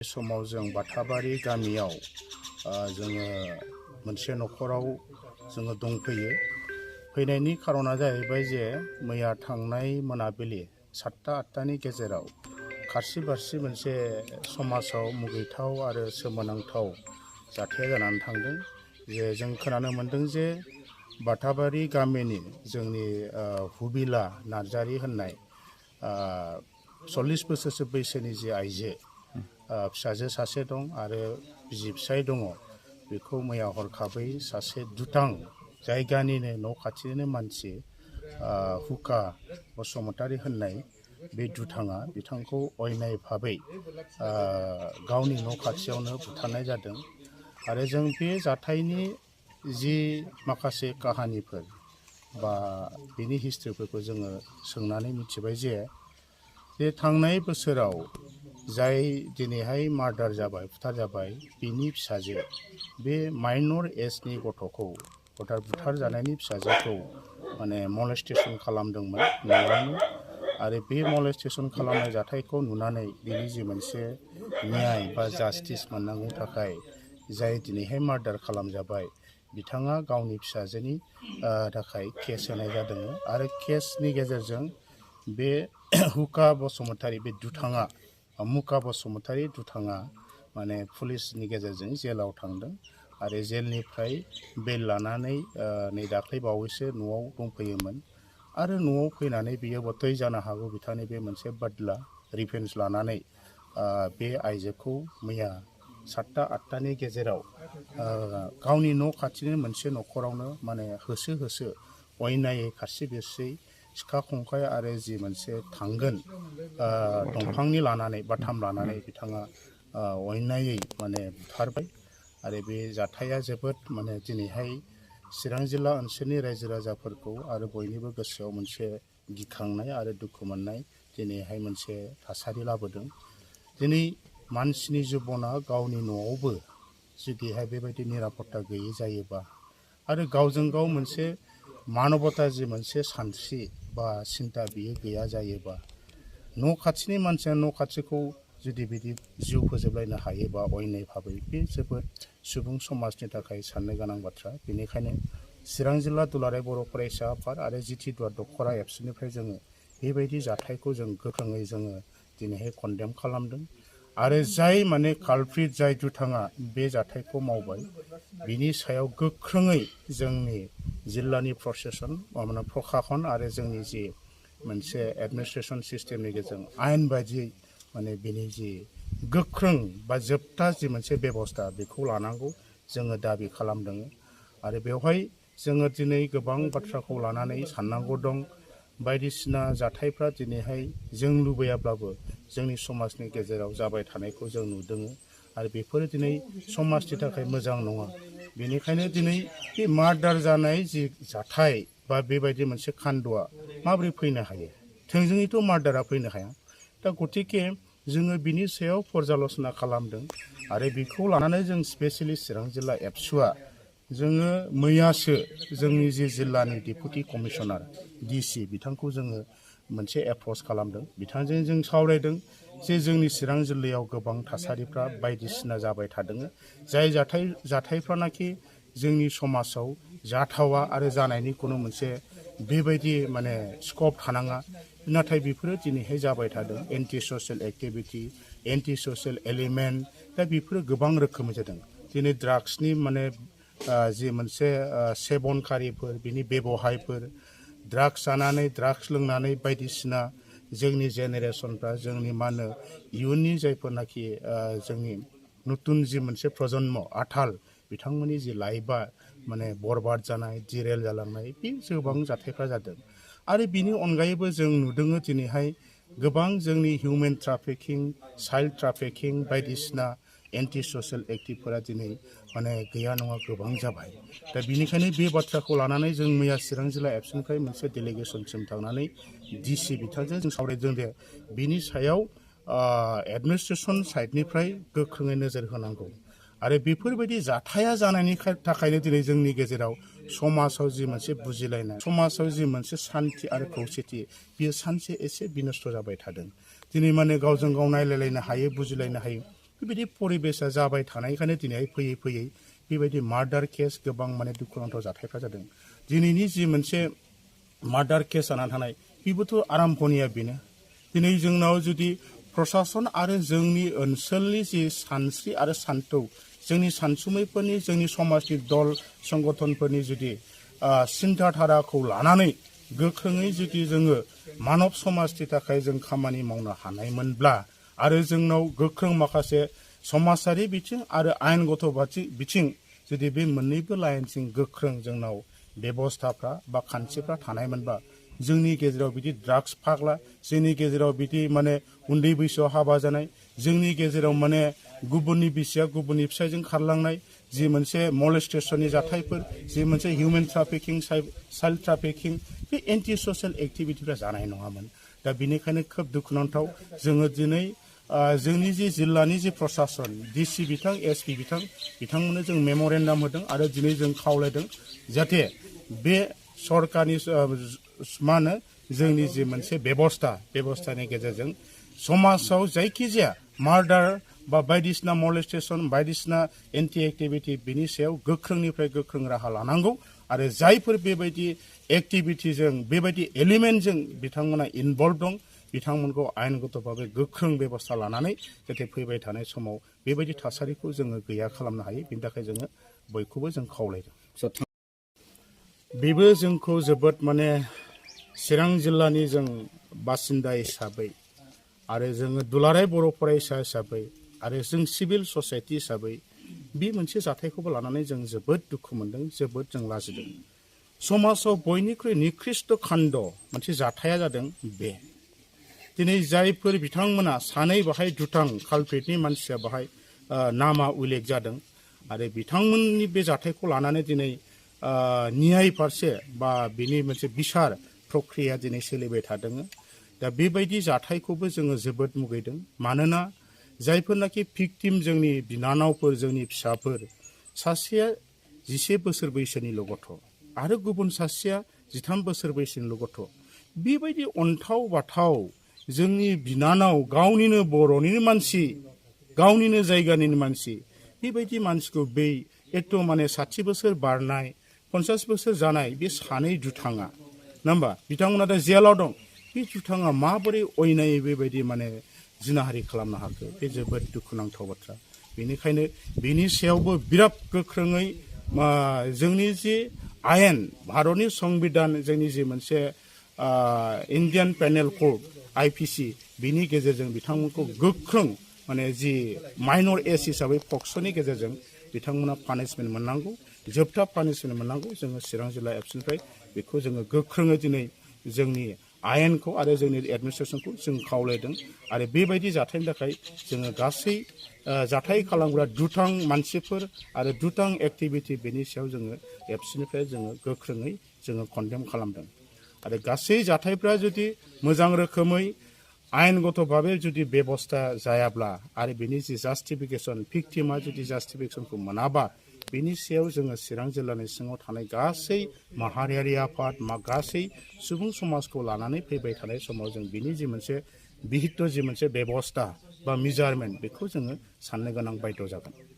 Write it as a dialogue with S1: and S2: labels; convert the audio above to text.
S1: समाव जों बाथाबारि गामियाव जोङो मोनसे नखराव जोङो दंफैयो। फैनायनि खारना जाहैबाय जे मैया थांनाय मोनाबिलि 7-8टानि गेजेराव खारसि बारसि मोनसे समाजाव मुगैथाव आरो सोमोनांथाव जाथाया जानानै थांदों। जे जों खोनानो मोन्दों जे बाथाबारि गामिनि जोंनि हुबिला नार्जारि होननाय 40 बोसोरसो बैसोनि जे आइजो, फिसाजो सासे दं आरो बिसि फिसाय दङ। बेखौ मैया हरखाबै सासे दुथां जायगानिनो न' खाथिनिनो मानसि हुका बसुमतारी होननाय बे दुथाङा बिथांखौ अयनाय भाबै गावनि न' खाथियावनो बुथारनाय जादों। आरो जों बे जाथायनि जि माखासे काहानिफोर बा बिनि हिस्ट्रिफोरखौ जोङो सोंनानै मिथिबाय जे थांनाय बोसोराव जाय दिनैहाय मार्डार जाबाय, बुथार जाबाय, बिनि फिसाजो, बे माइनर एजनि गथ'खौ, बुथार जानायनि फिसाजोखौ माने मलेस्टेसन खालामदोंमोन न'आवनो। आरो बे मलेस्टेसन खालामनाय जाथायखौ नुनानै बिनि जि मोनसे न्याय बा जास्टिस मोननांगौ थाखाय जाय दिनैहाय मार्डार खालामजाबाय, बिथाङा गावनि फिसाजोनि थाखाय केस होनाय जादों। आरो केसनि गेजेरजों बे हुका बसुमतारी, बे दुथाङा मुका बसुमतारी दुथाङा माने पुलिसनि गेजेरजों जेलाव थांदों। आरो जेलनिफ्राय बेल लानानै नै दाख्लै बावैसो न'आव दंफैयोमोन। आरो न'आव फैनानै बियो बतै जानो हागौ बिथांनि बे मोनसे बादला रिभेन्स लानानै बे आइजोखौ मैया 7-8टानि गेजेराव गावनि न' खाथिनि मोनसे नखरावनो माने होसो होसो अयनायै खारसि बिरसि सिखा खंखाइ आरो जि मोनसे थांगोन दंफांनि लानानै बाथाम लानानै बिथाङा अयनायै माने बुथारबाय। आरो बे जाथाया जोबोद माने दिनैहाय चिरां जिल्ला ओनसोलनि रायजो राजाफोरखौ आरो बयनिबो गोसोआव मोनसे गिखांनाय आरो दुखु मोननाय दिनैहाय मोनसे थासारि लाबोदों। दिनै मानसिनि जिबना गावनि न'आवबो जुदिहाय बेबायदि निरापत्ता गैयै जायोबा आरो गावजों गाव मोनसे मानबता जि मोनसे सानस्रि बा सिन्ता बियो गैया जायोबा, न' खाथिनि मानसिया न' खाथिखौ जुदि बिदि जिउ फोजोबलायनो हायोबा अयनाय भाबै, बे जोबोद सुबुं समाजनि थाखाय साननो गोनां बाथ्रा। बेनिखायनो चिरां जिल्ला दुलाराय बर' फरायसा आफाद आरो जिथि दख'र एबसुनिफ्राय जोङो बेबायदि जाथायखौ जों गोख्रोङै जोङो दिनैहाय कन्डेम खालामदों। आरो जाय माने कालप्रिट, जाय दुथाङा बे जाथायखौ मावबाय, बिनि सायाव गोख्रोङै जोंनि जिल्लानि प्रखाखन आरो जोंनि जि मोनसे एडमिनिस्ट्रेसन सिस्टेमनि गेजेरजों आयेन बायदियै माने बिनि जि गोख्रों बा जोबथा जि मोनसे बेबस्था बेखौ लानांगौ जोङो दाबि खालामदों। आरो बेवहाय जोङो दिनै गोबां बाथ्राखौ लानानै साननांगौ दं। बायदिसिना जाथायफ्रा दिनैहाय जों लुबैयाब्लाबो जोंनि समाजनि गेजेराव जाबाय थानायखौ जों नुदों। आरो बेफोरो दिनै समाजनि थाखाय मोजां नङा। बेनिखायनो दिनै बे मार्डार जानाय जि जाथाय बा बेबायदि मोनसे खान्द'आ माबोरै फैनो हायो? थोंजोङैथ' मार्डारा फैनो हाया। दा गतिके जोङो बिनि सायाव पर्यालोचना खालामदों। आरो बेखौ लानानै जों स्पेसियेलि चिरां जिल्ला एबसुआ जोङो मैयासो जोंनि जि जिल्लानि डेपुटि कमिसनार डिसि बिथांखौ जोङो मोनसे एप्रच खालामदों। बिथांजों जों सावरायदों जे जोंनि चिरां जिल्लायाव गोबां थासारिफ्रा बायदिसिना जाबाय थादों। जाय जाथायफ्रानाखि जोंनि समाजाव जाथावा आरो जानायनि खुनु मोनसे बेबायदि माने स्कप थानाङा, नाथाय बेफोरो दिनैहाय जाबाय थादों। Anti social activity, anti social element, दा बेफोरो गोबां रोखोमै जादों। दिनै ड्राग्सनि माने जि मोनसे सेबनकारिफोर, बिनि बेबहायफोर, ड्राग्स जानानै ड्राग्स लोंनानै बायदिसिना जोंनि जेनेरेसनफ्रा, जोंनि मा होनो इयुननि जायफोरनाखि जोंनि नতুन जि मोनसे प्रजन्म आथाल, बिथांमोननि जि लाइफआ माने बरबाद जानाय, डिरेल जालांनाय, बे गोबां जाथायफ्रा जादों। आरो बिनि अनगायैबो जों नुदों दिनैहाय गोबां जोंनि हिउमेन ट्राफिकिं, चाइल्ड ट्राफिकिं बायदिसिना एन्टि ससियेल एक्टिभफोरा दिनै माने गैया नङा गोबां जाबाय। दा बिनिखायनो बे बाथ्राखौ लानानै जों मैया चिरां जिल्ला एबसुनिफ्राय मोनसे डेलिगेसनसिम थांनानै डिसि बिथांजों जों सावरायदों जे बिनि सायाव एडमिनिस्ट्रेसन साइडनिफ्राय गोख्रोङै नोजोर होनांगौ। आरो बेफोरबायदि जाथाया जानायनि थाखायनो दिनै जोंनि गेजेराव समाजाव जि मोनसे बुजिलायनाय, समाजाव जि मोनसे सान्थि आरो खौसेथि, बियो सानसे एसे बिनस्थ' जाबाय थादों। दिनै माने गावजों गाव नायलायलायनो हायो, बुजिलायनो हायो, बेबायदि परिबेसा जाबाय थानायखायनो दिनै फैयै फैयै बेबायदि मार्डार केस गोबां माने दुखुनांथाव जाथायफ्रा जादों दिनैनि जि मोनसे मार्डार केस जानानै थानाय बेबोथ' आराम्भनिया बेनो दिनै जोंनाव जुदि प्रसासन आरो जोंनि ओनसोलनि जि सानस्रि आरो सान्थौ जोंनि सानसुमैफोरनि जोंनि समाजनि दल संगठनफोरनि जुदि सिन्था धाराखौ लानानै गोख्रोङै जुदि जोङो मानब समाजनि थाखाय जों खामानि मावनो हानायमोनब्ला आरो जोंनाव गोख्रों माखासे समाजारि बिथिं आरो आयेनगत बिथिं जुदि बे मोननैबो लाइनसिं गोख्रों जोंनाव बेबस्थाफ्रा बा खान्थिफ्रा थानायमोनबा जोंनि गेजेराव बिदि ड्राग्स फाग्ला जोंनि गेजेराव बिदि माने उन्दै बैसोआव हाबा जानाय जोंनि गेजेराव माने गुबुननि बिसिया गुबुननि फिसायजों खारलांनाय जि मोनसे मलेस्टेसननि जाथायफोर जि मोनसे हिउमेन ट्राफिकिं चाइल्ड ट्राफिकिं बे एन्टि ससियेल एक्टिभिटिफ्रा जानाय नङामोन दा बेनिखायनो खोब दुखुनांथाव जोङो दिनै जोंनि जि जिल्लानि जि प्रसासन डिसि बिथां एसपि बिथांमोननो जों मेम'रेन्डाम होदों आरो दिनै जों खावलायदों जाहाथे बे सरकारनि मा होनो जोंनि जि मोनसे बेबस्थानि गेजेरजों समाजाव जायखिजाया मार्डार बा बायदिसिना मलेस्टेसन बायदिसिना एन्टि एक्टिभिटि बिनि सायाव गोख्रोंनिफ्राय गोख्रों राहा लानांगौ आरो जायफोर बेबायदि एक्टिभिटिजों बेबायदि एलिमेन्टजों बिथांमोना इनभल्भ दं बिथांमोनखौ आयेनगत भाबै गोख्रों बेबस्था लानानै जाहाथे फैबाय थानाय समाव बेबायदि थासारिखौ जोङो गैया खालामनो हायो बेनि थाखाय जोङो बयखौबो जों खावलायदों बेबो जोंखौ जोबोद माने चिरां जिल्लानि जों बासिन्दा हिसाबै आरो जोङो दुलाराय बर' फरायसा हिसाबै आरो जों सिभिल ससाइटि हिसाबै बे मोनसे जाथायखौबो लानानै जों जोबोद दुखु मोनदों जोबोद जों लाजिदों समाजाव बयनिख्रुइ निकृष्ट खान्द मोनसे जाथाया जादों बे दिनै जायफोर बिथांमोना सानै बाहाय दुथां कालप्रिटनि मानसिया बाहाय नामा उल्लेख जादों आरो बिथांमोननि बे जाथायखौ लानानै दिनै न्याय फारसे बा बिनि मोनसे बिसार प्रक्रिया दिनै सोलिबाय थादों दा बेबायदि जाथायखौबो जोङो जोबोद मुगैदों मानोना जायफोरनाखि भिक्टिम जोंनि बिनानावफोर जोंनि फिसाफोर सासेया 11 बोसोर बैसोनिल' गथ' आरो गुबुन सासेया 13 बोसोर बैसोनिल' गथ' बेबायदि अन्थाव बाथाव जोंनि बिनानाव गावनिनो बर'निनो मानसि गावनिनो जायगानिनो मानसि बेबायदि मानसिखौ बै एथ' माने 60 बोसोर बारनाय 50 बोसोर जानाय बे सानै दुथाङा नङा होमबा बिथांमोना दा जेलाव दं बे दुथाङा माबोरै अयनायै बेबायदि माने जिनाहारि खालामनो हाखो बे जोबोद दुखुनांथाव बाथ्रा बेनिखायनो बेनि सायावबो बिराद गोख्रोङै जोंनि जि आयेन भारतनि संबिधान जोंनि जि मोनसे इन्डियान पेनेल कोड IPC बिनि गेजेरजों बिथांमोनखौ गोख्रों माने जि माइनर एज हिसाबै पक्स'नि गेजेरजों बिथांमोना पानिशमेन्ट मोननांगौ जोबथा पानिशमेन्ट मोननांगौ जोङो चिरां जिल्ला एबसुनिफ्राय बेखौ जोङो गोख्रोङै दिनै जोंनि आयेनखौ आरो जोंनि एडमिनिस्ट्रेसनखौ जों खावलायदों आरो बेबायदि जाथायनि थाखाय जोङो गासै जाथाय खालामग्रा दुथां मानसिफोर आरो दुथां एक्टिभिटि बेनि सायाव जोङो एबसुनिफ्राय जोङो गोख्रोङै जोङो कन्डेम खालामदों आरो गासै जाथायफ्रा जुदि मोजां रोखोमै आयेनगत भाबै जुदि बेबस्था जायाब्ला आरो बेनि जि जास्टिफिकेसन भिक्टिमा जुदि जास्टिफिकेसनखौ मोनाबा बेनि सायाव जोङो चिरां जिल्लानि सिङाव थानाय गासै माहारियारि आफाद गासै सुबुं समाजखौ लानानै फैबाय थानाय समाव जों बिनि जि मोनसे बिहित जि मोनसे बेबस्था बा मेजारमेन्ट बेखौ जोङो साननो गोनां बायद' जागोन